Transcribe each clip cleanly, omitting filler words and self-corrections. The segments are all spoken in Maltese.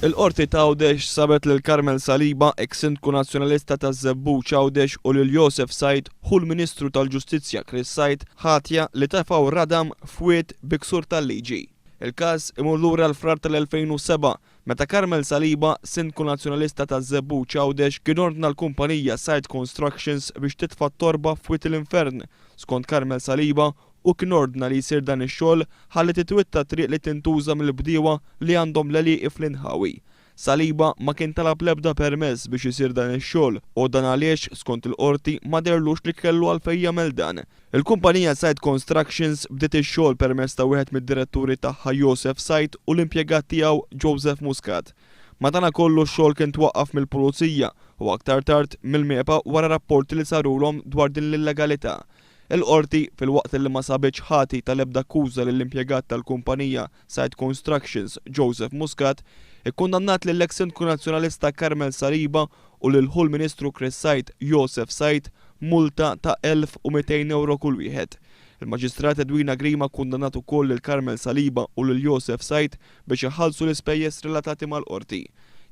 Il-Qorti t'Għawdex sabet lil Carmel Saliba, eks Sindku Nazzjonalista taż-Żebbuġ Għawdex u lil Josef Said, ħu l-Ministru tal-Ġustizzja Chris Said, ħatja li tefgħu radam f'wied bi ksur tal-liġi. Il-każ imur lura għal Frar tal-2007 meta Carmel Saliba, Sindku Nazzjonalista taż-Żebbuġ Għawdex kien ordna l-kumpanija Said Constructions biex titfa' t-torba f'Wied il-Infern. Skont Carmel Saliba, Hu kien ordna li jsir dan ix-xogħol ħalli titwitta triq li tintuża mill-bdiewa li għandhom l-għelieqi fl-inħawi. Saliba ma kien talab l-ebda permess biex isir dan ix-xogħol u dan għaliex, skont il-Qorti, ma dehrlux li kellu għalfejn jagħmel dan. Il-kumpanija Said Constructions bdiet ix-xogħol permezz ta' wieħed mid-diretturi tagħha Josef Said u l-impjegat tiegħu Joseph Muscat. Madanakollu x-xogħol kien twaqqaf mill-Pulizija u aktar tard mill-MEPA wara rapporti li sarulhom dwar din l-illegalità. Il-Qorti, filwaqt li ma sabitx ħati tal-ebda akkuża lill-impjegat tal-kumpanija Said Constructions, Joseph Muscat, ikkundannat lill-eks Sindku Nazzjonalista Carmel Saliba u lil ħu l-Ministru Chris Said, Josef Said, multa ta' 1,200 ewro kull wieħed. Il-Maġistrat Edwina Grima kkundannat ukoll lil Carmel Saliba u lil Josef Said biex iħallsu l-ispejjeż relatati mal-Qorti.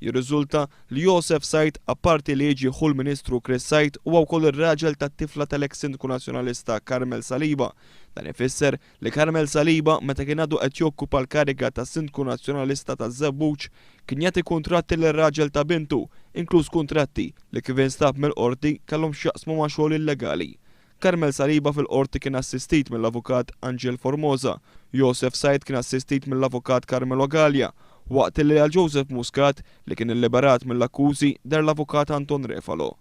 Jirriżulta li Josef Said, apparti li jiġi ħu l-Ministru Chris Said, huwa wkoll ir-raġel tat-tifla tal-eks Sindku Nazzjonalista Carmel Saliba. Dan ifisser li Carmel Saliba, meta kien għadu qed jokkupa l-kariga ta' Sindku Nazzjonalista taż-Żebbuġ, kien jagħti kuntratti lir-raġel ta' bintu, inkluż kuntratti li kif instab mill-Qorti kellhom x'jaqsmu ma' xogħol illegali. Carmel Saliba fil-Qorti kien assistit mill-Avukat Angel Formosa, Josef Said kien assistit mill-Avukat Carmelo Galea, waqt li għal Joseph Muscat, li kien illiberat mill-akkużi, deher l-Avukat Anton Refalo.